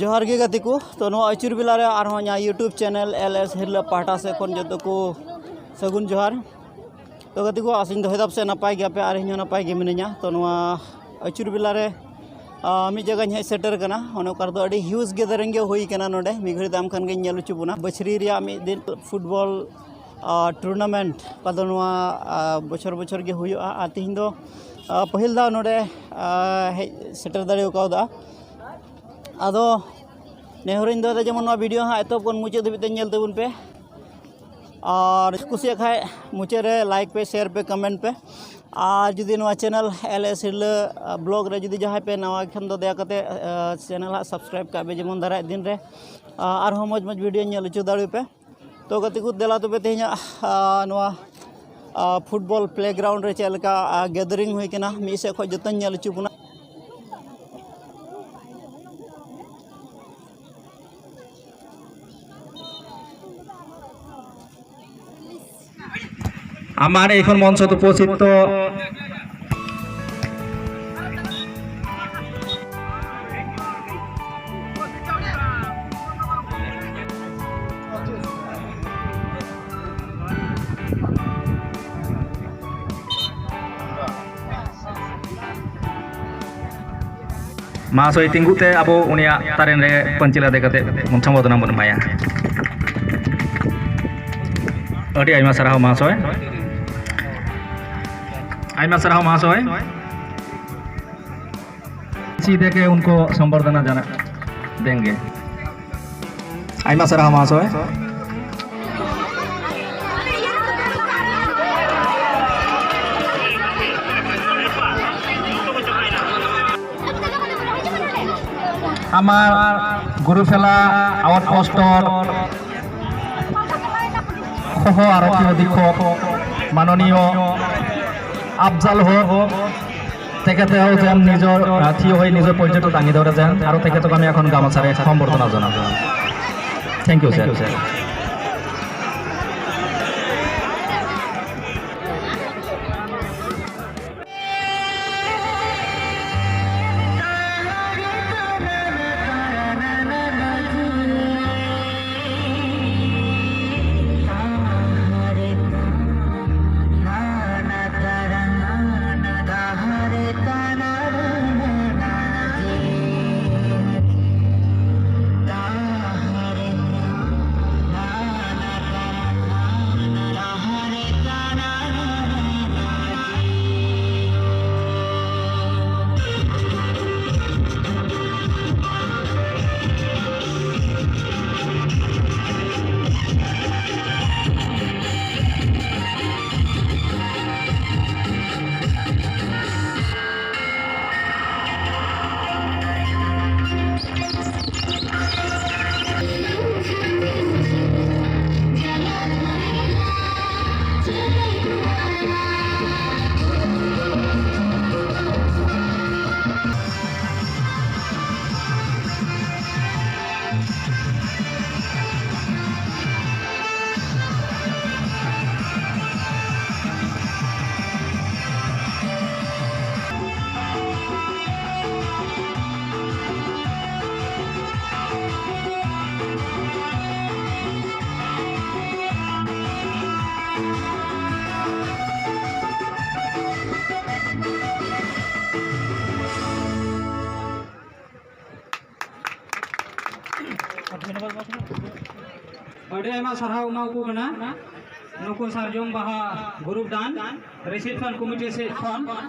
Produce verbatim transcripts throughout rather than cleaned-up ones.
ᱡᱚᱦᱟᱨ ᱜᱮ ᱜᱟᱛᱮ ᱠᱚ᱾ ᱛᱚ, ᱱᱚᱣᱟ ᱟᱹᱪᱩᱨ ᱵᱮᱞᱟ ᱨᱮ ᱟᱨᱦᱚᱸ ᱤᱧᱟᱹᱜ YouTube channel LS ᱦᱤᱨᱞᱟᱹ ᱯᱟᱦᱴᱟ ᱥᱮᱫ ᱠᱷᱚᱱ ᱡᱚᱛᱚ ᱠᱚ ᱥᱟᱹᱜᱩᱱ ᱡᱚᱦᱟᱨ᱾ ᱛᱚ ᱜᱟᱛᱮ ᱠᱚ, ᱟᱥᱤᱧ ᱫᱚᱦᱚᱭ ᱫᱟ ᱯᱟᱥᱮ ᱱᱟᱯᱟᱭ ᱜᱮᱭᱟᱯᱮ ᱟᱨ ᱤᱧ ᱦᱚᱸ ᱱᱟᱯᱟᱭ ᱜᱮ ᱢᱤᱱᱟᱹᱧᱟ᱾ ᱛᱚ, ᱱᱚᱣᱟ ᱟᱹᱪᱩᱨ ᱵᱮᱞᱟ ᱨᱮ, ᱟ, ᱢᱤᱫ ᱡᱟᱭᱜᱟᱧ ᱦᱮᱡ ᱥᱮᱴᱮᱨ ᱠᱟᱱᱟ᱾ ᱚᱱᱮ ᱚᱠᱟ ᱨᱮᱫᱚ ᱟᱹᱰᱤ huge gathering ᱜᱮ ᱦᱩᱭ ᱠᱟᱱᱟ ᱱᱚᱰᱮ᱾ ᱢᱤᱫ ᱜᱷᱟᱹᱲᱤ ᱛᱟᱭᱚᱢ ᱠᱷᱟᱱ ᱜᱤᱧ ᱧᱮᱞ ᱦᱚᱪᱚ ᱵᱚᱱᱟ᱾ ᱵᱟᱹᱪᱷᱨᱤ ᱨᱮᱭᱟᱜ ᱢᱤᱫ ᱫᱤᱱ football, ᱟ, tournament, ᱚᱠᱟ ᱫᱚ ᱱᱚᱣᱟ, ᱟ, ᱵᱚᱪᱷᱚᱨ ᱵᱚᱪᱷᱚᱨ ᱜᱮ ᱦᱩᱭᱩᱜᱼᱟ᱾ ᱟᱨ ᱛᱤᱦᱤᱧ ᱫᱚ, ᱟ, ᱯᱟᱹᱦᱤᱞ ᱫᱷᱟᱣ ᱱᱚᱰᱮ, ᱟ, ᱦᱮᱡ ᱥᱮᱴᱮᱨ ᱫᱟᱲᱮ ᱠᱟᱣᱫᱟ᱾ ᱟᱫᱚ ᱱᱮᱦᱚᱨᱤᱧ ᱫᱚᱦᱚᱭ ᱫᱟ ᱡᱮᱢᱚᱱ ᱱᱚᱣᱟ video ᱦᱟᱸᱜ ᱮᱛᱚᱦᱚᱵ ᱠᱷᱚᱱ ᱢᱩᱪᱟᱹᱫ ᱫᱷᱟᱹᱵᱤᱡ ᱛᱮ ᱧᱮᱞ ᱛᱟᱵᱚᱱ ᱯᱮ᱾ ᱟᱨ ᱠᱩᱥᱤᱭᱟᱜ ᱠᱷᱟᱡ ᱢᱩᱪᱟᱹᱫ ᱨᱮ like ᱯᱮ, share ᱯᱮ, comment ᱯᱮ᱾ ᱟᱨ ᱡᱩᱫᱤ ᱱᱚᱣᱟ channel LS ᱦᱤᱨᱞᱟᱹ, ᱟ, vlog ᱨᱮ ᱡᱩᱫᱤ ᱡᱟᱦᱟᱸᱭ ᱯᱮ ᱱᱟᱣᱟ ᱠᱷᱟᱱ ᱫᱚ ᱫᱟᱭᱟ ᱠᱟᱛᱮ, ᱟ, channel ᱦᱟᱸᱜ subscribe ᱠᱟᱜ ᱯᱮ, ᱡᱮᱢᱚᱱ ᱫᱟᱨᱟᱭ ᱫᱤᱱ ᱨᱮ, ᱟ, ᱟᱨᱦᱚᱸ ᱢᱚᱡᱽ ᱢᱚᱡᱽ video ᱧᱮᱞ ᱦᱚᱪᱚ ᱫᱟᱲᱮ ᱯᱮ᱾ ᱛᱚ ᱜᱟᱛᱮ ᱠᱚ, ᱫᱮᱞᱟ ᱛᱚᱵᱮ ᱛᱮᱦᱮᱧᱟᱜ, ᱟ, ᱱᱚᱣᱟ, ᱟ, football playground ᱨᱮ ᱪᱮᱫ ᱞᱮᱠᱟ, ᱟ, gathering ᱦᱩᱭ ᱠᱟᱱᱟ, ᱢᱤᱫ ᱥᱮᱫ ᱠᱷᱚᱱ ᱡᱚᱛᱚᱧ ᱧᱮᱞ ᱦᱚᱪᱚ ᱵᱚᱱᱟ᱾ আমার এখন মঞ্চত উপস্থিত তো ᱢᱟᱦᱟᱥᱚᱭ ᱛᱤᱸᱜᱩ ᱛᱮ ᱟᱵᱚ ᱩᱱᱤᱭᱟᱜ ᱛᱟᱨᱮᱱ ᱨᱮ ᱯᱟᱹᱧᱪᱤ ᱞᱟᱫᱮ ᱠᱟᱛᱮ ᱥᱚᱢᱵᱚᱨᱫᱷᱚᱱᱟ ᱵᱚᱱ ᱮᱢᱟᱭᱟ᱾ ᱟᱹᱰᱤ ᱟᱭᱢᱟ ᱥᱟᱨᱦᱟᱣ ᱢᱟᱦᱟᱥᱚᱭ᱾ ᱟᱭᱢᱟ ᱥᱟᱨᱦᱟᱣ ᱢᱟᱦᱟᱥᱚᱭ᱾ ᱪᱤᱫᱮ ᱠᱮ ᱩᱱᱠᱩ ᱥᱚᱢᱵᱚᱨᱫᱷᱚᱱᱟ ᱡᱟᱱᱟ ᱫᱮᱝᱜᱮ᱾ ᱟᱭᱢᱟ ᱥᱟᱨᱦᱟᱣ ᱢᱟᱦᱟᱥᱚᱭ᱾ আমাৰ গুৰুফেলা আউটপোষ্টৰ সহ আৰক্ষী অধীক্ষক মাননীয় আফজাল হক তেখেতেও যেন নিজৰ, আহ, থিয় হৈ নিজৰ পৰ্যায়টো দাঙি ধৰে যেন, আৰু তেখেতক আমি এখন গামোচাৰে সম্বৰ্ধনা জনাওঁ। Thank you, sir. ᱟᱹᱰᱤ ᱟᱭᱢᱟ ᱥᱟᱨᱦᱟᱣ ᱮᱢᱟ ᱠᱚ ᱠᱟᱱᱟ ᱱᱩᱠᱩ ᱥᱟᱨᱡᱚᱢ ᱵᱟᱦᱟ ᱜᱨᱩᱯ ᱰᱟᱱ ᱨᱤᱥᱮᱯᱥᱚᱱ ᱠᱚᱢᱤᱴᱤ ᱥᱮᱫ ᱠᱷᱚᱱ᱾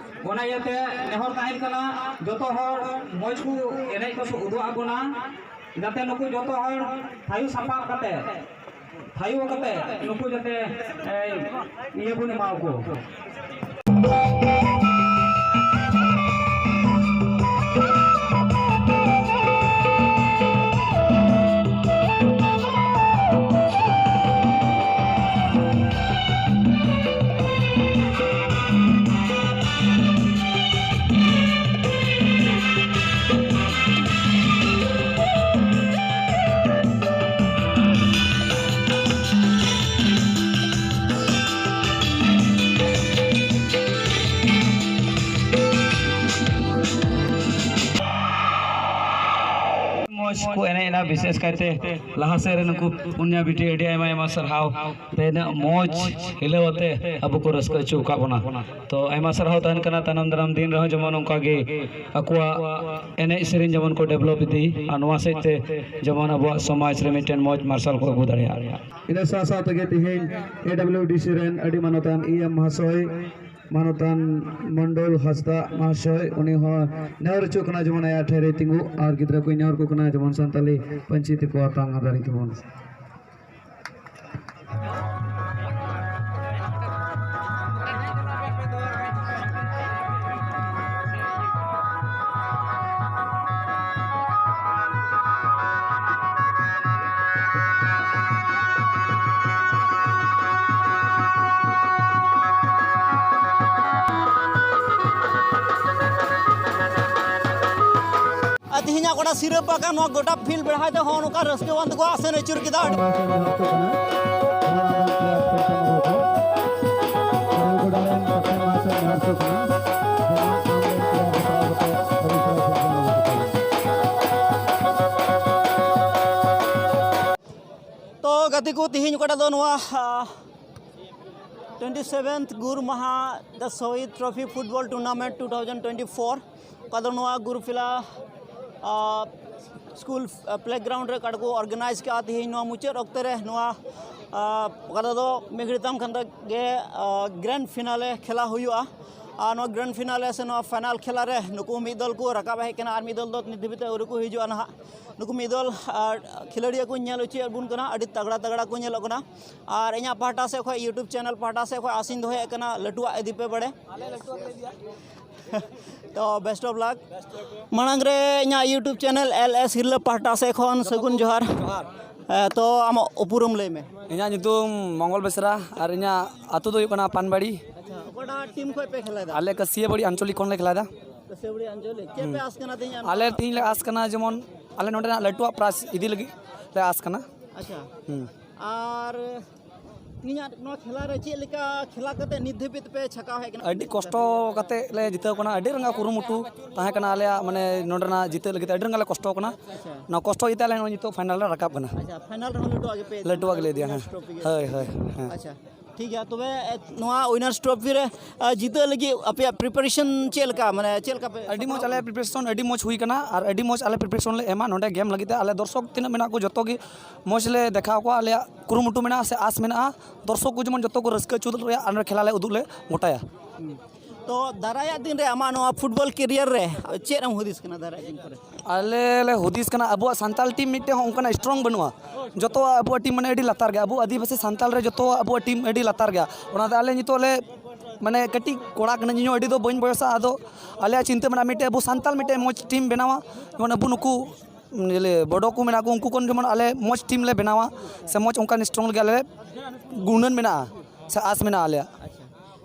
ᱚᱱᱟ ᱤᱭᱟᱹᱛᱮ ᱱᱮᱦᱚᱨ ᱛᱟᱦᱮᱱ ᱠᱟᱱᱟ, ᱡᱚᱛᱚ ᱦᱚᱲ ᱢᱚᱡᱽ ᱠᱚ ᱮᱱᱮᱡ ᱠᱚ ᱩᱫᱩᱜ ᱟᱵᱚᱱᱟ, ᱡᱟᱛᱮ ᱱᱩᱠᱩ ᱡᱚᱛᱚ ᱦᱚᱲ ᱛᱷᱟᱭᱚ ᱥᱟᱯᱟᱵ ᱠᱟᱛᱮ, ᱛᱷᱟᱭᱚ ᱠᱟᱛᱮ ᱱᱩᱠᱩ ᱡᱟᱛᱮ, ᱮ, ᱤᱭᱟᱹ ᱵᱚᱱ ᱮᱢᱟ ᱠᱚ᱾ ᱢᱚᱡᱽ ᱠᱚ ᱮᱱᱮᱡ ᱮᱱᱟ, ᱵᱤᱥᱮᱥ ᱠᱟᱭᱛᱮ ᱞᱟᱦᱟ ᱥᱮᱫ ᱨᱮ ᱱᱩᱠᱩ ᱯᱩᱱᱭᱟ ᱵᱤᱴᱤ, ᱟᱹᱰᱤ ᱟᱭᱢᱟ ᱟᱭᱢᱟ ᱥᱟᱨᱦᱟᱣ᱾ ᱛᱮ ᱤᱱᱟᱹᱜ ᱢᱚᱡᱽ ᱦᱤᱞᱟᱹᱣ ᱟᱛᱮ ᱟᱵᱚ ᱠᱚ ᱨᱟᱹᱥᱠᱟᱹ ᱦᱚᱪᱚ ᱟᱠᱟᱫ ᱵᱚᱱᱟ᱾ ᱛᱚ ᱟᱭᱢᱟ ᱥᱟᱨᱦᱟᱣ ᱛᱟᱦᱮᱱ ᱠᱟᱱᱟ, ᱛᱟᱭᱱᱚᱢ ᱫᱟᱨᱟᱢ ᱫᱤᱱ ᱨᱮᱦᱚᱸ ᱡᱮᱢᱚᱱ ᱱᱚᱝᱠᱟ ᱜᱮ ᱟᱠᱚᱣᱟᱜ ᱮᱱᱮᱡ ᱥᱮᱨᱮᱧ ᱡᱮᱢᱚᱱ ᱠᱚ ᱰᱮᱵᱷᱞᱚᱯ ᱤᱫᱤ, ᱟᱨ ᱱᱚᱣᱟ ᱥᱮᱫ ᱛᱮ ᱡᱮᱢᱚᱱ ᱟᱵᱚᱣᱟᱜ ᱥᱚᱢᱟᱡᱽ ᱨᱮ ᱢᱤᱫᱴᱮᱱ ᱢᱚᱡᱽ ᱢᱟᱨᱥᱟᱞ ᱠᱚ ᱟᱹᱜᱩ ᱫᱟᱲᱮᱭᱟᱜ᱾ ᱤᱱᱟᱹ ᱥᱟᱶ ᱥᱟᱶ ᱛᱮᱜᱮ ᱛᱮᱦᱮᱧ ᱮ ᱰᱟᱵᱞᱤᱭᱩ ᱰᱤ ᱥᱤ ᱨᱮᱱ ᱟᱹᱰᱤ ᱢᱟᱱᱚᱛᱟᱱ ᱤ ᱮᱢ ᱢᱟᱦᱟᱥᱚᱭ, ᱢᱟᱱᱚᱛᱟᱱ ᱢᱚᱱᱰᱚᱞ ᱦᱟᱸᱥᱫᱟ ᱢᱟᱦᱟᱥᱚᱭ, ᱩᱱᱤ ᱦᱚᱸ ᱱᱮᱦᱚᱨ ᱦᱚᱪᱚᱜ ᱠᱟᱱᱟ ᱡᱮᱢᱚᱱ ᱟᱭᱟᱜ ᱴᱷᱮᱱ ᱨᱮ ᱛᱤᱸᱜᱩ, ᱟᱨ ᱜᱤᱫᱽᱨᱟᱹ ᱠᱚᱧ ᱱᱮᱦᱚᱨ ᱠᱚ ᱠᱟᱱᱟ ᱡᱮᱢᱚᱱ ᱥᱟᱱᱛᱟᱞᱤ ᱯᱟᱹᱧᱪᱤ ᱛᱮᱠᱚ ᱟᱛᱟᱝ ᱟᱫᱟᱨᱤ ᱛᱟᱵᱚᱱ᱾ ᱟᱨ ᱛᱮᱦᱮᱧᱟᱜ ᱚᱠᱟᱴᱟᱜ ᱥᱤᱨᱟᱹᱯᱟ ᱠᱟᱱ, ᱱᱚᱣᱟ ᱜᱚᱴᱟ ᱯᱷᱤᱞᱰ ᱵᱮᱲᱦᱟᱭ ᱛᱮ ᱦᱚᱸ ᱱᱚᱝᱠᱟ ᱨᱟᱹᱥᱠᱟᱹᱣᱟᱱ ᱛᱮᱠᱚ ᱟᱥᱮᱱ ᱟᱹᱪᱩᱨ ᱠᱮᱫᱟ᱾ ᱛᱚ ᱜᱟᱛᱮ ᱠᱚ, ᱛᱮᱦᱮᱧ ᱚᱠᱟᱴᱟᱜ ᱫᱚ ᱱᱚᱣᱟ, ᱟ, ᱴᱩᱭᱮᱱᱴᱤ ᱥᱮᱵᱷᱮᱱᱛᱷ ᱜᱩᱨ ᱢᱟᱦᱟ ᱫᱟ ᱥᱚᱦᱤᱫ trophy football tournament two thousand twenty four, ᱚᱠᱟ ᱫᱚ ᱱᱚᱣᱟ ᱜᱩᱨᱩ ᱯᱷᱤᱞᱟ, ᱟ, ᱥᱠᱩᱞ ᱯᱞᱮᱜᱨᱟᱣᱩᱱᱰ ᱨᱮ ᱚᱠᱟ ᱨᱮᱠᱚ ᱚᱨᱜᱟᱱᱟᱭᱤᱡᱽ ᱠᱟᱜᱼᱟ ᱛᱮᱦᱮᱧ ᱱᱚᱣᱟ ᱢᱩᱪᱟᱹᱫ ᱚᱠᱛᱮ ᱨᱮ ᱱᱚᱣᱟ, ᱟ, ᱚᱠᱟ ᱨᱮᱫᱚ ᱢᱤᱫ ᱜᱷᱟᱹᱲᱤᱡ ᱛᱟᱭᱚᱢ ᱠᱷᱟᱱ ᱫᱚ ᱜᱮ, ᱟ, ᱜᱨᱮᱱᱰ ᱯᱷᱤᱱᱟᱞᱮ ᱠᱷᱮᱞᱟ ᱦᱩᱭᱩᱜᱼᱟ᱾ ᱟᱨ ᱱᱚᱣᱟ ᱜᱨᱮᱱᱰ ᱯᱷᱤᱱᱟᱞᱮ ᱥᱮ ᱱᱚᱣᱟ ᱯᱷᱟᱭᱱᱟᱞ ᱠᱷᱮᱞᱟ ᱨᱮ ᱱᱩᱠᱩ ᱢᱤᱫ ᱫᱚᱞ ᱠᱚ ᱨᱟᱠᱟᱵ ᱦᱮᱡ ᱠᱟᱱᱟ ᱟᱨ ᱢᱤᱫ ᱫᱚᱞ ᱫᱚ ᱱᱤᱛ ᱫᱷᱟᱹᱵᱤᱡ ᱛᱮ ᱟᱹᱣᱨᱤ ᱠᱚ ᱦᱤᱡᱩᱜᱼᱟ ᱱᱟᱦᱟᱜ᱾ ᱱᱩᱠᱩ ᱢᱤᱫ ᱫᱚᱞ, ᱟ, ᱠᱷᱮᱞᱳᱰᱤᱭᱟᱹ ᱠᱚ ᱧᱮᱞ ᱦᱚᱪᱚᱭᱮᱫ ᱵᱚᱱ ᱠᱟᱱᱟ, ᱟᱹᱰᱤ ᱛᱟᱜᱲᱟ ᱛᱟᱜᱲᱟ ᱠᱚ ᱧᱮᱞᱚᱜ ᱠᱟᱱᱟ᱾ ᱟᱨ ᱤᱧᱟᱹᱜ ᱯᱟᱦᱴᱟ ᱥᱮᱫ ᱠᱷᱚᱱ, YouTube ᱪᱮᱱᱮᱞ ᱯᱟᱦᱴᱟ ᱥᱮᱫ ᱠᱷᱚᱱ ᱟᱥᱤᱧ ᱫᱚᱦᱚᱭᱮᱫ ᱠᱟᱱᱟ, ᱞᱟᱹᱴᱩᱣᱟᱜ ᱤᱫᱤ ᱯᱮ ᱵᱟᱲᱮ᱾ ᱛᱚ, best of luck᱾ ᱢᱟᱲᱟᱝ ᱨᱮ ᱤᱧᱟᱹᱜ YouTube ᱪᱮᱱᱮᱞ ᱮᱞ ᱮᱥ ᱦᱤᱨᱞᱟᱹ ᱯᱟᱦᱴᱟ ᱥᱮᱫ ᱠᱷᱚᱱ ᱥᱟᱹᱜᱩᱱ ᱡᱚᱦᱟᱨ᱾ ᱮ, ᱛᱚ, ᱟᱢᱟᱜ ᱩᱯᱨᱩᱢ ᱞᱟᱹᱭ ᱢᱮ᱾ ᱤᱧᱟᱹᱜ ᱧᱩᱛᱩᱢ ᱢᱚᱝᱜᱚᱞ ᱵᱮᱥᱨᱟ ᱟᱨ ᱤᱧᱟᱹᱜ ᱟᱹᱛᱩ ᱫᱚ ᱦᱩᱭᱩᱜ ᱠᱟᱱᱟ ᱯᱟᱱᱵᱟᱲᱤ᱾ ᱟᱪᱪᱷᱟ, ᱚᱠᱟᱴᱟᱜ ᱴᱤᱢ ᱠᱷᱚᱱ ᱯᱮ ᱠᱷᱮᱞᱮᱫᱟ? ᱟᱞᱮ ᱠᱟᱹᱥᱤᱭᱟᱹᱵᱟᱹᱲᱤ ᱟᱧᱪᱚᱞᱤᱠ ᱠᱷᱚᱱ ᱞᱮ ᱠᱷᱮᱞᱮᱫᱟ᱾ ᱠᱟᱹᱥᱤᱭᱟᱹᱵᱟᱹᱲᱤ ᱟᱧᱪᱚᱞᱤᱠ᱾ ᱪᱮᱫ ᱯᱮ ᱦᱩᱸ᱾ ᱟᱥ ᱠᱟᱱᱟ ᱛᱮᱦᱮᱧ? ᱟᱞᱮ ᱛᱮᱦᱮᱧ ᱞᱮ ᱟᱥ ᱠᱟᱱᱟ ᱡᱮᱢᱚᱱ ᱟᱞᱮ ᱱᱚᱰᱮᱱᱟᱜ ᱞᱟᱹᱴᱩᱣᱟᱜ ᱯᱨᱟᱭᱤᱡᱽ ᱤᱫᱤ ᱞᱟᱹᱜᱤᱫ ᱞᱮ ᱟᱥ ᱠᱟᱱᱟ᱾ ᱟᱪᱪᱷᱟ᱾ ᱦᱩᱸ᱾ ᱟᱨ ᱛᱮᱦᱮᱧᱟᱜ ᱱᱚᱣᱟ ᱠᱷᱮᱞᱟ ᱨᱮ ᱪᱮᱫ ᱞᱮᱠᱟ ᱠᱷᱮᱞᱟ ᱠᱟᱛᱮ ᱱᱤᱛ ᱫᱷᱟᱹᱵᱤᱡ ᱯᱮ ᱪᱷᱟᱠᱟᱣ ᱦᱮᱡ ᱠᱟᱱᱟ? ᱟᱹᱰᱤ ᱠᱚᱥᱴᱚ ᱠᱟᱛᱮ ᱞᱮ ᱡᱤᱛᱟᱹᱣ ᱠᱟᱱᱟ᱾ ᱟᱹᱰᱤ ᱨᱟᱸᱜᱟᱣ ᱠᱩᱨᱩᱢᱩᱴᱩ ᱛᱟᱦᱮᱸ ᱠᱟᱱᱟ ᱟᱞᱮᱭᱟᱜ, ᱢᱟᱱᱮ, ᱱᱚᱰᱮᱱᱟᱜ ᱡᱤᱛᱟᱹᱜ ᱞᱟᱹᱜᱤᱫ ᱛᱮ ᱟᱹᱰᱤ ᱨᱟᱸᱜᱟᱣ ᱞᱮ ᱠᱚᱥᱴᱚ ᱠᱟᱱᱟ᱾ ᱟᱪᱪᱷᱟ᱾ ᱱᱚᱣᱟ ᱠᱚᱥᱴᱚ ᱤᱭᱟᱹᱛᱮ ᱟᱞᱮ ᱱᱚᱜᱼᱚᱭ ᱱᱤᱛᱚᱜ ᱯᱷᱟᱭᱱᱟᱞ ᱞᱮ ᱨᱟᱠᱟᱵ ᱠᱟᱱᱟ᱾ ᱟᱪᱪᱷᱟ, ᱯᱷᱟᱭᱱᱟᱞ ᱨᱮᱦᱚᱸ ᱞᱟᱹᱴᱩᱣᱟᱜ ᱜᱮᱯᱮ ᱤᱫᱤ ᱞᱟᱹᱴᱩᱣᱟᱜ ᱜᱮᱞᱮ ᱤᱫᱤᱭᱟ, ᱦᱮᱸ᱾ ᱴᱨᱚᱯᱷᱤ ᱜᱮ᱾ ᱦᱳᱭ, ᱦᱳᱭ, ᱦᱮᱸ᱾ ᱟᱪᱪᱷᱟ, ᱴᱷᱤᱠ ᱜᱮᱭᱟ᱾ ᱛᱚᱵᱮ, ᱮ, ᱱᱚᱣᱟ ᱩᱭᱱᱟᱨᱥ ᱴᱨᱚᱯᱷᱤ ᱨᱮ, ᱮ, ᱡᱤᱛᱟᱹᱜ ᱞᱟᱹᱜᱤᱫ ᱟᱯᱮᱭᱟᱜ ᱯᱨᱤᱯᱟᱨᱮᱥᱚᱱ ᱪᱮᱫ ᱞᱮᱠᱟ? ᱢᱟᱱᱮ, ᱪᱮᱫ ᱞᱮᱠᱟ ᱯᱮ ᱟᱹᱰᱤ ᱢᱚᱡᱽ ᱥᱟᱯᱲᱟᱣ ᱟᱞᱮᱭᱟᱜ ᱠᱟᱱᱟ? ᱯᱨᱤᱯᱟᱨᱮᱥᱚᱱ ᱟᱹᱰᱤ ᱢᱚᱡᱽ ᱦᱩᱭ ᱠᱟᱱᱟ ᱟᱨ ᱟᱹᱰᱤ ᱢᱚᱡᱽ ᱟᱞᱮ ᱯᱨᱤᱯᱟᱨᱮᱥᱚᱱ ᱞᱮ ᱮᱢᱟ ᱱᱚᱰᱮ ᱜᱮᱢ ᱞᱟᱹᱜᱤᱫ ᱛᱮ᱾ ᱟᱞᱮ ᱫᱚᱨᱥᱚᱠ ᱛᱤᱱᱟᱹᱜ ᱢᱮᱱᱟᱜ ᱠᱚ ᱡᱚᱛᱚ ᱜᱮ ᱢᱚᱡᱽ ᱞᱮ ᱫᱮᱠᱷᱟᱣ ᱠᱚᱣᱟ᱾ ᱟᱞᱮᱭᱟᱜ ᱠᱩᱨᱩᱢᱩᱴᱩ ᱢᱮᱱᱟᱜᱼᱟ ᱥᱮ ᱟᱥ ᱢᱮᱱᱟᱜᱼᱟ, ᱫᱚᱨᱥᱚᱠ ᱠᱚ ᱡᱮᱢᱚᱱ ᱡᱚᱛᱚ ᱠᱚ ᱨᱟᱹᱥᱠᱟᱹ ᱦᱚᱪᱚ ᱫᱟᱲᱮᱭᱟᱜ ᱟᱨ ᱱᱚᱰᱮ ᱠᱷᱮᱞᱟ ᱞᱮ ᱩᱫᱩᱜ ᱞᱮ ᱜᱚᱴᱟᱭᱟ᱾ ᱛᱚ, ᱫᱟᱨᱟᱭᱟᱜ ᱫᱤᱱ ᱨᱮ ᱟᱢᱟᱜ ᱱᱚᱣᱟ ᱯᱷᱩᱴᱵᱚᱞ ᱠᱮᱨᱤᱭᱟᱨ ᱨᱮ ᱪᱮᱫ ᱮᱢ ᱦᱩᱫᱤᱥ ᱠᱟᱱᱟ ᱫᱟᱨᱟᱭᱟᱜ ᱫᱤᱱ ᱠᱚᱨᱮ? ᱟᱞᱮ ᱞᱮ ᱦᱩᱫᱤᱥ ᱠᱟᱱᱟ, ᱟᱵᱚᱣᱟᱜ ᱥᱟᱱᱛᱟᱞ ᱴᱤᱢ ᱢᱤᱫᱴᱮᱱ ᱦᱚᱸ ᱚᱱᱠᱟᱱᱟᱜ ᱥᱴᱨᱚᱝ ᱵᱟᱹᱱᱩᱜᱼᱟ᱾ ᱡᱚᱛᱚᱣᱟᱜ ᱟᱵᱚᱣᱟᱜ ᱴᱤᱢ, ᱢᱟᱱᱮ, ᱟᱹᱰᱤ ᱞᱟᱛᱟᱨ ᱜᱮᱭᱟ᱾ ᱟᱵᱚ ᱟᱹᱫᱤᱵᱟᱹᱥᱤ ᱥᱟᱱᱛᱟᱞ ᱨᱮ ᱡᱚᱛᱚᱣᱟᱜ ᱟᱵᱚᱣᱟᱜ ᱴᱤᱢ ᱟᱹᱰᱤ ᱞᱟᱛᱟᱨ ᱜᱮᱭᱟ᱾ ᱚᱱᱟᱛᱮ ᱟᱞᱮ ᱱᱤᱛᱚᱜ ᱞᱮ, ᱢᱟᱱᱮ, ᱠᱟᱹᱴᱤᱡ ᱠᱚᱲᱟ ᱠᱟᱹᱱᱟᱹᱧ ᱤᱧ ᱦᱚᱸ, ᱟᱹᱰᱤ ᱫᱚ ᱵᱟᱹᱧ ᱵᱚᱭᱚᱥᱟ᱾ ᱟᱫᱚ ᱟᱞᱮᱭᱟᱜ ᱪᱤᱱᱛᱟᱹ ᱢᱮᱱᱟᱜᱼᱟ ᱢᱤᱫᱴᱮᱡ ᱟᱵᱚ ᱥᱟᱱᱛᱟᱞ ᱢᱤᱫᱴᱮᱡ ᱢᱚᱡᱽ ᱴᱤᱢ ᱵᱮᱱᱟᱣᱟ, ᱡᱮᱢᱚᱱ ᱟᱵᱚ ᱱᱩᱠᱩ ᱤᱭᱟᱹ ᱵᱚᱰᱚ ᱠᱚ ᱢᱮᱱᱟᱜ ᱠᱚ, ᱩᱱᱠᱩ ᱠᱷᱚᱱ ᱡᱮᱢᱚᱱ ᱟᱞᱮ ᱢᱚᱡᱽ ᱴᱤᱢ ᱞᱮ ᱵᱮᱱᱟᱣᱟ ᱥᱮ ᱢᱚᱡᱽ ᱚᱱᱠᱟᱱ ᱥᱴᱨᱚᱝ ᱞᱟᱹᱜᱤᱫ ᱟᱞᱮ ᱜᱩᱱᱟᱹᱱ ᱢᱮᱱᱟᱜᱼᱟ ᱥᱮ ᱟᱥ ᱢᱮᱱᱟᱜᱼᱟ ᱟᱞᱮᱭᱟᱜ᱾ ᱟᱪᱪᱷᱟ,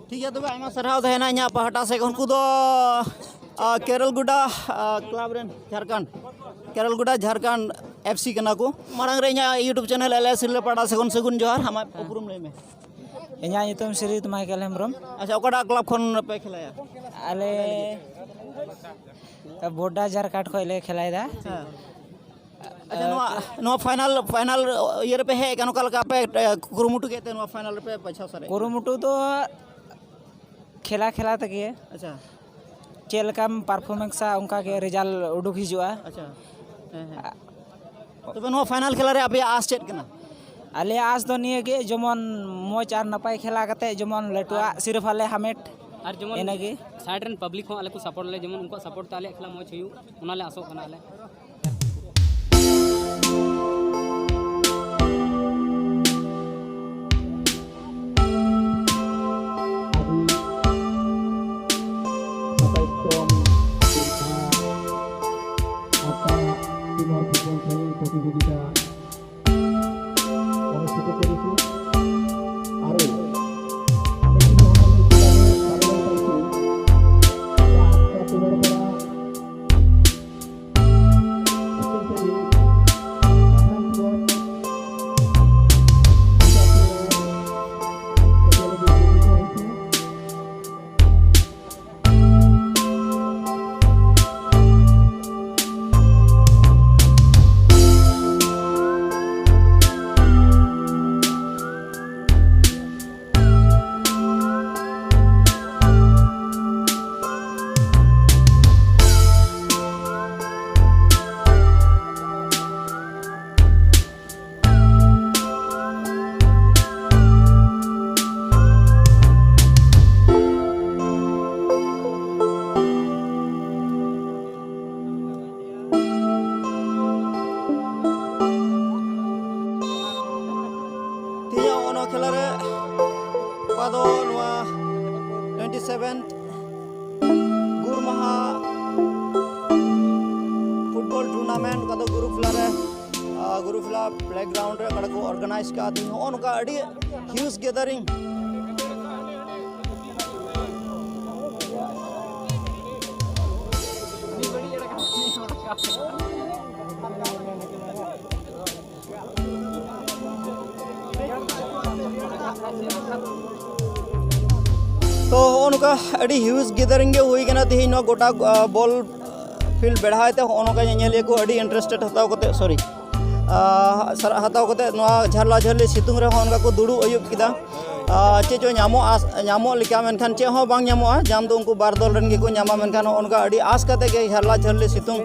ᱴᱷᱤᱠ ᱜᱮᱭᱟ᱾ ᱛᱚᱵᱮ ᱟᱭᱢᱟ ᱥᱟᱨᱦᱟᱣ ᱛᱟᱦᱮᱱᱟ ᱤᱧᱟᱹᱜ ᱯᱟᱦᱴᱟ ᱥᱮᱫ ᱠᱷᱚᱱ᱾ ᱩᱱᱠᱩ ᱫᱚ, ᱟ, ᱠᱮᱨᱚᱞ ᱜᱩᱰᱟ, ᱟ, ᱠᱞᱟᱵᱽ ᱨᱮᱱ ᱡᱷᱟᱲᱠᱷᱚᱸᱰ, ᱠᱮᱨᱚᱞ ᱜᱩᱰᱟ ᱡᱷᱟᱲᱠᱷᱚᱸᱰ ᱮᱯᱷ ᱥᱤ ᱠᱟᱱᱟ ᱠᱚ᱾ ᱢᱟᱲᱟᱝ ᱨᱮ ᱤᱧᱟᱹᱜ YouTube ᱪᱮᱱᱮᱞ ᱮᱞ ᱮᱥ ᱥᱤᱨᱞᱟᱹ ᱯᱟᱦᱴᱟ ᱥᱮᱫ ᱠᱷᱚᱱ ᱥᱟᱹᱜᱩᱱ ᱡᱚᱦᱟᱨ᱾ ᱟᱢᱟᱜ ᱩᱯᱨᱩᱢ ᱞᱟᱹᱭ ᱢᱮ᱾ ᱤᱧᱟᱹᱜ ᱧᱩᱛᱩᱢ ᱥᱨᱤᱡᱤᱛ ᱢᱟᱭᱠᱮᱞ ᱦᱮᱢᱵᱨᱚᱢ᱾ ᱟᱪᱪᱷᱟ, ᱚᱠᱟᱴᱟᱜ ᱠᱞᱟᱵᱽ ᱠᱷᱚᱱ ᱯᱮ ᱠᱷᱮᱞᱟᱭᱟ? ᱟᱞᱮ ᱵᱳᱰᱟ ᱡᱷᱟᱨᱠᱟᱴ ᱠᱷᱚᱱ ᱞᱮ ᱠᱷᱮᱞᱟᱭᱮᱫᱟ᱾ ᱦᱮᱸ᱾ ᱟᱪᱪᱷᱟ, ᱱᱚᱣᱟ, ᱱᱚᱣᱟ ᱯᱷᱟᱭᱱᱟᱞ, ᱯᱷᱟᱭᱱᱟᱞ ᱤᱭᱟᱹ ᱨᱮᱯᱮ ᱦᱮᱡ ᱟᱠᱟᱱᱟ, ᱚᱠᱟ ᱞᱮᱠᱟ ᱯᱮ, ᱮ, ᱠᱩᱨᱩᱢᱩᱴᱩ ᱠᱮᱫ ᱛᱮ ᱱᱚᱣᱟ ᱯᱷᱟᱭᱱᱟᱞ ᱨᱮᱯᱮ ᱵᱟᱪᱷᱟᱣ ᱥᱟᱨᱮᱡ ᱠᱟᱱᱟ? ᱠᱩᱨᱩᱢᱩᱴᱩ ᱫᱚ ᱠᱷᱮᱞᱟ ᱠᱷᱮᱞᱟ ᱛᱮᱜᱮ᱾ ᱟᱪᱪᱷᱟ᱾ ᱪᱮᱫ ᱞᱮᱠᱟᱢ ᱯᱟᱨᱯᱷᱚᱨᱢᱮᱱᱥᱟ, ᱚᱱᱠᱟ ᱜᱮ ᱨᱮᱡᱟᱞᱴ ᱩᱰᱩᱠ ᱦᱤᱡᱩᱜᱼᱟ᱾ ᱟᱪᱪᱷᱟ᱾ ᱦᱮᱸ, ᱦᱮᱸ᱾ ᱛᱚᱵᱮ ᱱᱚᱣᱟ ᱯᱷᱟᱭᱱᱟᱞ ᱠᱷᱮᱞᱟ ᱨᱮ ᱟᱯᱮᱭᱟᱜ ᱟᱸᱥ ᱪᱮᱫ ᱠᱟᱱᱟ? ᱟᱞᱮᱭᱟᱜ ᱟᱸᱥ ᱫᱚ ᱱᱤᱭᱟᱹ ᱜᱮ, ᱡᱮᱢᱚᱱ ᱢᱚᱡᱽ ᱟᱨ ᱱᱟᱯᱟᱭ ᱠᱷᱮᱞᱟ ᱠᱟᱛᱮ ᱡᱮᱢᱚᱱ ᱞᱟᱹᱴᱩᱣᱟᱜ ᱥᱤᱨᱯᱷᱟ ᱞᱮ ᱦᱟᱢᱮᱴ᱾ ᱟᱨ ᱡᱮᱢᱚᱱ ᱤᱱᱟᱹᱜᱮ᱾ ᱥᱟᱭᱤᱰ ᱨᱮᱱ ᱯᱟᱵᱽᱞᱤᱠ ᱦᱚᱸ ᱟᱞᱮ ᱠᱚ ᱥᱟᱯᱳᱨᱴ ᱞᱮ, ᱡᱮᱢᱚᱱ ᱩᱱᱠᱩᱣᱟᱜ ᱥᱟᱯᱳᱨᱴ ᱛᱮ ᱟᱞᱮᱭᱟᱜ ᱠᱷᱮᱞᱟ ᱢᱚᱡᱽ ᱦᱩᱭᱩᱜ, ᱚᱱᱟ ᱞᱮ ᱟᱥᱚᱜ ᱠᱟᱱᱟ ᱟᱞᱮ᱾ ᱟᱹᱰᱤ ᱥᱟᱛᱟᱭᱤᱥ ᱛᱚᱢ ᱥᱤᱨᱯᱷᱟ ᱟᱠᱟ ᱛᱤᱱ ᱦᱚᱲ ᱯᱷᱩᱴᱵᱚᱞ ᱠᱷᱮᱞ ᱯᱨᱚᱛᱤᱡᱳᱜᱤᱛᱟ ᱚᱱᱩᱥᱴᱷᱤᱛ ᱠᱚᱨᱤᱥᱩ ᱟᱨ ᱛᱮᱦᱮᱧᱟᱜ ᱱᱚᱣᱟ ᱠᱷᱮᱞᱟ ᱨᱮ ᱚᱠᱟ ᱫᱚ ᱱᱚᱣᱟ ᱴᱩᱭᱮᱱᱴᱤ ᱥᱮᱵᱷᱮᱱ ᱜᱩᱨ ᱢᱟᱦᱟ ᱯᱷᱩᱴᱵᱚᱞ ᱴᱩᱨᱱᱟᱢᱮᱱᱴ, ᱚᱠᱟ ᱫᱚ ᱜᱩᱨᱩᱯᱷᱞᱟ ᱨᱮ, ᱟᱨ ᱜᱩᱨᱩᱯᱷᱞᱟ ᱯᱞᱮᱜᱨᱟᱣᱩᱱᱰ ᱨᱮ ᱚᱠᱟ ᱠᱚ ᱚᱨᱜᱟᱱᱟᱭᱤᱡᱽ ᱠᱟᱜᱼᱟ᱾ ᱛᱮᱦᱮᱧ ᱱᱚᱜᱼᱚ ᱱᱚᱝᱠᱟ ᱟᱹᱰᱤ ᱦᱤᱭᱩᱡᱽ ᱜᱮᱫᱟᱨᱤᱝ᱾ ᱛᱚ ᱦᱚᱸᱜᱼᱚ ᱱᱚᱝᱠᱟ ᱟᱹᱰᱤ ᱦᱤᱭᱩᱡᱽ ᱜᱮᱫᱟᱨᱤᱝ ᱜᱮ ᱦᱩᱭ ᱠᱟᱱᱟ ᱛᱮᱦᱮᱧ ᱱᱚᱣᱟ ᱜᱚᱴᱟ, ᱟ, ᱵᱚᱞ ᱯᱷᱤᱞᱰ ᱵᱮᱲᱦᱟᱭ ᱛᱮ ᱦᱚᱸᱜᱼᱚ ᱱᱚᱝᱠᱟ ᱧᱮᱧᱮᱞᱤᱭᱟᱹ ᱠᱚ ᱟᱹᱰᱤ ᱤᱱᱴᱟᱨᱮᱥᱴᱮᱰ ᱦᱟᱛᱟᱣ ᱠᱟᱛᱮ, ᱥᱚᱨᱤ, ᱟ, ᱥᱟᱨ-, ᱦᱟᱛᱟᱣ ᱠᱟᱛᱮ ᱱᱚᱣᱟ ᱡᱷᱟᱨᱞᱟ ᱡᱷᱟᱹᱨᱞᱤ ᱥᱤᱛᱩᱝ ᱨᱮ ᱦᱚᱸᱜᱼᱚ ᱱᱚᱝᱠᱟ ᱠᱚ ᱫᱩᱲᱩᱵ ᱟᱹᱭᱩᱵ ᱠᱮᱫᱟ᱾ ᱟ, ᱪᱮᱫ ᱪᱚ ᱧᱟᱢᱚᱜᱼᱟ, ᱧᱟᱢᱚᱜ ᱞᱮᱠᱟ, ᱢᱮᱱᱠᱷᱟᱱ ᱪᱮᱫ ᱦᱚᱸ ᱵᱟᱝ ᱧᱟᱢᱚᱜᱼᱟ᱾ ᱧᱟᱢ ᱫᱚ ᱩᱱᱠᱩ ᱵᱟᱨ ᱫᱚᱞ ᱨᱮᱱ ᱜᱮᱠᱚ ᱧᱟᱢᱟ, ᱢᱮᱱᱠᱷᱟᱱ ᱦᱚᱸᱜᱼᱚ ᱱᱚᱝᱠᱟ ᱟᱹᱰᱤ ᱟᱸᱥ ᱠᱟᱛᱮ ᱜᱮ ᱡᱷᱟᱨᱞᱟ ᱡᱷᱟᱹᱨᱞᱤ ᱥᱤᱛᱩᱝ,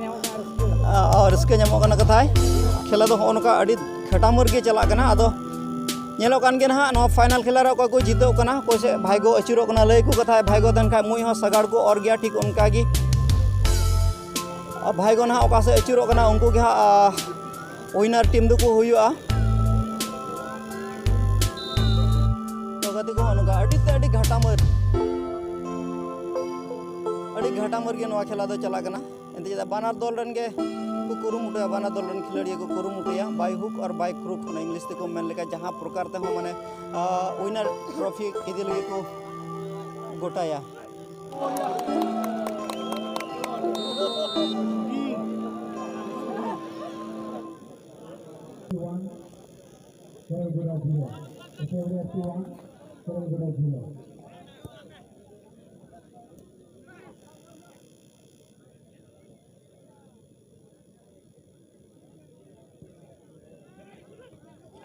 ᱟ, ᱨᱟᱹᱥᱠᱟᱹ ᱧᱟᱢᱚᱜ ᱠᱟᱱᱟ ᱠᱟᱛᱷᱟᱭ᱾ ᱠᱷᱮᱞᱟ ᱫᱚ ᱦᱚᱸᱜᱼᱚ ᱱᱚᱝᱠᱟ ᱟᱹᱰᱤ ᱠᱷᱟᱴᱟᱢᱟᱹᱨ ᱜᱮ ᱪᱟᱞᱟᱜ ᱠᱟᱱᱟ᱾ ᱟᱫᱚ ᱧᱮᱞᱚᱜ ᱠᱟᱱ ᱜᱮ ᱱᱟᱦᱟᱜ ᱱᱚᱣᱟ ᱯᱷᱟᱭᱱᱟᱞ ᱠᱷᱮᱞᱟ ᱨᱮ ᱚᱠᱚᱭ ᱠᱚ ᱡᱤᱛᱟᱹᱜ ᱠᱟᱱᱟ, ᱚᱠᱚᱭ ᱥᱮᱫ ᱵᱷᱟᱭᱜᱳ ᱟᱹᱪᱩᱨᱚᱜ ᱠᱟᱱᱟ, ᱞᱟᱹᱭ ᱠᱚ ᱠᱟᱛᱷᱟᱭ ᱵᱷᱟᱭᱜᱳ ᱛᱟᱦᱮᱱ ᱠᱷᱟᱡ ᱢᱩᱡ ᱦᱚᱸ ᱥᱟᱜᱟᱲ ᱠᱚ ᱚᱨ ᱜᱮᱭᱟ, ᱴᱷᱤᱠ ᱚᱱᱠᱟ ᱜᱮ᱾ ᱟᱨ ᱵᱷᱟᱭᱜᱳ ᱱᱟᱦᱟᱜ ᱚᱠᱟ ᱥᱮᱫ ᱟᱹᱪᱩᱨᱚᱜ ᱠᱟᱱᱟ, ᱩᱱᱠᱩ ᱜᱮ ᱦᱟᱸᱜ, ᱟ, ᱩᱭᱱᱟᱨ ᱴᱤᱢ ᱫᱚᱠᱚ ᱦᱩᱭᱩᱜᱼᱟ᱾ ᱛᱚ ᱜᱟᱛᱮ ᱠᱚ, ᱱᱚᱝᱠᱟ ᱟᱹᱰᱤ ᱛᱮ ᱟᱹᱰᱤ ᱜᱷᱟᱴᱟᱢᱟᱹᱨ, ᱟᱹᱰᱤ ᱜᱷᱟᱴᱟᱢᱟᱹᱨ ᱜᱮ ᱱᱚᱣᱟ ᱠᱷᱮᱞᱟ ᱫᱚ ᱪᱟᱞᱟᱜ ᱠᱟᱱᱟ᱾ ᱮᱱᱛᱮ ᱪᱮᱫᱟᱜ ᱵᱟᱱᱟᱨ ᱫᱚᱞ ᱨᱮᱱ ᱜᱮ ᱠᱚ ᱠᱩᱨᱩᱢᱩᱴᱩᱭᱟ, ᱵᱟᱱᱟᱨ ᱫᱚᱞ ᱨᱮᱱ ᱠᱷᱤᱞᱟᱹᱲᱤᱭᱟᱹ ᱠᱚ ᱠᱩᱨᱩᱢᱩᱴᱩᱭᱟ by hook or by crook, ᱚᱱᱟ ᱤᱝᱞᱤᱥ ᱛᱮᱠᱚ ᱢᱮᱱ ᱞᱮᱠᱟ, ᱡᱟᱦᱟᱸ ᱯᱨᱚᱠᱟᱨ ᱛᱮᱦᱚᱸ ᱢᱟᱱᱮ, ᱟ, ᱩᱭᱱᱟᱨ ᱴᱨᱚᱯᱷᱤ ᱤᱫᱤ ᱞᱟᱹᱜᱤᱫ ᱠᱚ ᱜᱚᱴᱟᱭᱟ᱾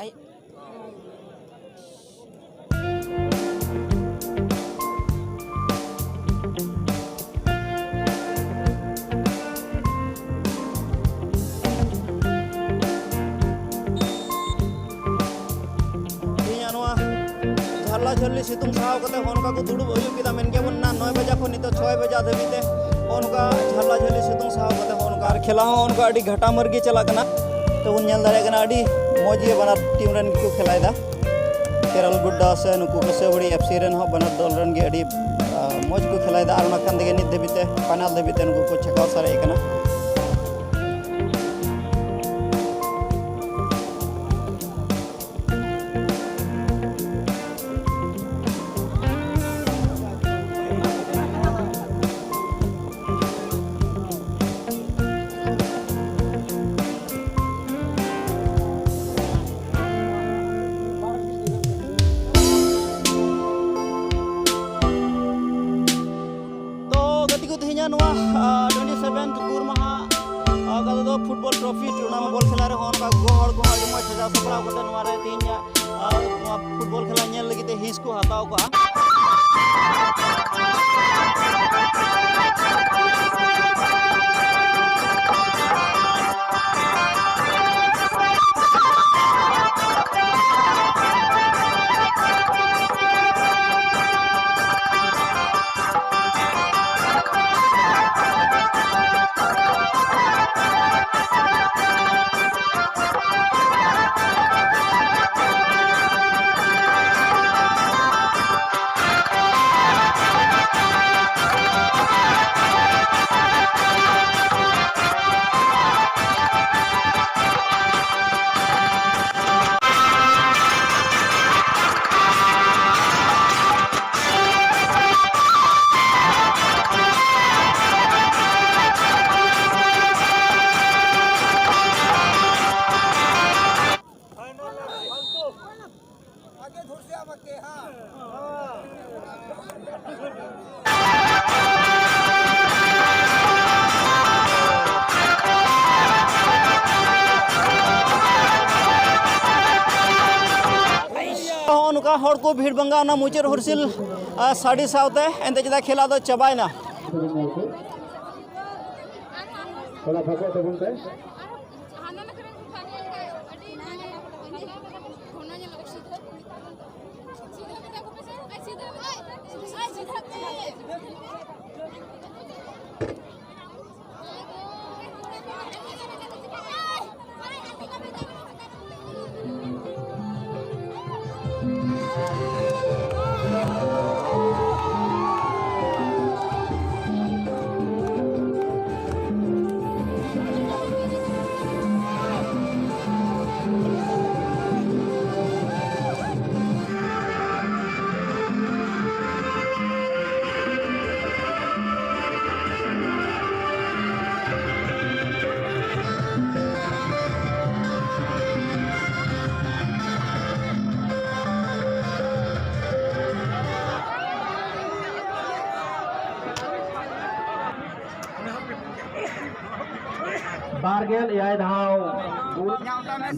ᱟᱭ- ᱛᱮᱦᱮᱧᱟᱜ ᱱᱚᱣᱟ ᱡᱷᱟᱨᱞᱟ ᱡᱷᱟᱹᱨᱞᱤ ᱥᱤᱛᱩᱝ ᱥᱟᱦᱟᱣ ᱠᱟᱛᱮ ᱦᱚᱸ ᱱᱚᱝᱠᱟ ᱠᱚ ᱫᱩᱲᱩᱵ ᱦᱩᱭᱩᱜ ᱠᱮᱫᱟ, ᱢᱮᱱ ᱜᱮᱭᱟ ᱵᱚᱱ ᱮᱱᱟᱱ ᱱᱚᱭ ᱵᱟᱡᱟ ᱠᱷᱚᱱ ᱱᱤᱛᱚᱜ ᱪᱷᱚᱭ ᱵᱟᱡᱟ ᱫᱷᱟᱹᱵᱤᱡ ᱛᱮ ᱦᱚᱸ ᱱᱚᱝᱠᱟ ᱡᱷᱟᱨᱞᱟ ᱡᱷᱟᱹᱨᱞᱤ ᱥᱤᱛᱩᱝ ᱥᱟᱦᱟᱣ ᱠᱟᱛᱮ ᱦᱚᱸ ᱱᱚᱝᱠᱟ, ᱟᱨ ᱠᱷᱮᱞᱟ ᱦᱚᱸ ᱱᱚᱝᱠᱟ ᱟᱹᱰᱤ ᱜᱷᱟᱴᱟᱢᱟᱹᱨ ᱜᱮ ᱪᱟᱞᱟᱜ ᱠᱟᱱᱟ᱾ ᱛᱚ ᱵᱚᱱ ᱧᱮᱞ ᱫᱟᱲᱮᱭᱟᱜ ᱠᱟᱱᱟ ᱟᱹᱰᱤ ᱢᱚᱡᱽ ᱜᱮ ᱵᱟᱱᱟᱨ ᱴᱤᱢ ᱨᱮᱱ ᱜᱮᱠᱚ ᱠᱷᱮᱞᱟᱭᱮᱫᱟ᱾ ᱠᱮᱨᱟᱞ ᱜᱩᱰᱰᱟ ᱥᱮ ᱱᱩᱠᱩ ᱠᱟᱹᱥᱟᱹᱵᱟᱹᱲᱤ ᱮᱯᱷ ᱥᱤ ᱨᱮᱱ ᱦᱚᱸ ᱵᱟᱱᱟᱨ ᱫᱚᱞ ᱨᱮᱱ ᱜᱮ ᱟᱹᱰᱤ, ᱟ, ᱢᱚᱡᱽ ᱠᱚ ᱠᱷᱮᱞᱟᱭᱮᱫᱟ, ᱟᱨ ᱚᱱᱟ ᱠᱟᱱ ᱛᱮᱜᱮ ᱱᱤᱛ ᱫᱷᱟᱹᱵᱤᱡ ᱛᱮ ᱯᱷᱟᱭᱱᱟᱞ ᱫᱷᱟᱹᱵᱤᱡ ᱛᱮ ᱱᱩᱠᱩ ᱠᱚ ᱪᱷᱟᱠᱟᱣ ᱥᱟᱨᱮᱡ ᱟᱠᱟᱱᱟ᱾ ᱛᱚ ᱜᱟᱛᱮ ᱠᱚ, ᱛᱮᱦᱮᱧᱟᱜ ᱱᱚᱣᱟ, ᱟ, ᱴᱩᱭᱮᱱᱴᱤ ᱥᱮᱵᱷᱮᱱᱛᱷ ᱜᱩᱨ ᱢᱟᱦᱟ, ᱟ, ᱜᱟᱛᱮ ᱫᱚ ᱯᱷᱩᱴᱵᱚᱞ ᱴᱨᱚᱯᱷᱤ ᱴᱩᱨᱱᱟᱢᱮᱱᱴ ᱵᱚᱞ ᱠᱷᱮᱞᱟ ᱨᱮᱦᱚᱸ ᱚᱱᱠᱟ ᱜᱚ ᱦᱚᱲ ᱠᱚᱦᱚᱸ ᱟᱹᱰᱤ ᱢᱚᱡᱽ ᱥᱟᱡᱟᱣ ᱥᱟᱯᱲᱟᱣ ᱠᱟᱛᱮ ᱱᱚᱣᱟ ᱨᱮ ᱛᱮᱦᱮᱧᱟᱜ, ᱟ, ᱱᱚᱣᱟ ᱯᱷᱩᱴᱵᱚᱞ ᱠᱷᱮᱞᱟ ᱧᱮᱞ ᱞᱟᱹᱜᱤᱫ ᱛᱮ ᱦᱤᱸᱥ ᱠᱚ ᱦᱟᱛᱟᱣ ᱠᱟᱜᱼᱟ᱾ ᱦᱚᱲ ᱠᱚ ᱵᱷᱤᱲ ᱵᱷᱟᱝᱜᱟ ᱚᱱᱟ ᱢᱩᱪᱟᱹᱫ ᱦᱩᱨᱥᱤᱞ, ᱟ, ᱥᱟᱰᱮ ᱥᱟᱶᱛᱮ ᱮᱱᱛᱮ ᱪᱮᱫᱟᱜ ᱠᱷᱮᱞᱟ ᱫᱚ ᱪᱟᱵᱟᱭᱮᱱᱟ᱾ ᱛᱷᱚᱲᱟ ᱵᱷᱟᱜᱚᱜ ᱛᱟᱵᱚᱱ ᱯᱮ᱾ ᱵᱟᱨᱜᱮᱞ ᱮᱭᱟᱭ ᱫᱷᱟᱣ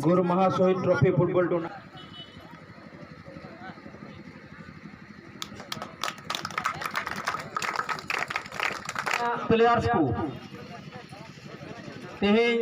ᱜᱩᱨᱩ ᱢᱟᱦᱟ ᱥᱚᱦᱤᱫ ᱴᱨᱚᱯᱷᱤ ᱯᱷᱩᱴᱵᱚᱞ ᱴᱩᱨᱱᱟᱢᱮᱱᱴ᱾ ᱯᱞᱮᱭᱟᱨᱥ ᱠᱚ ᱛᱮᱦᱮᱧ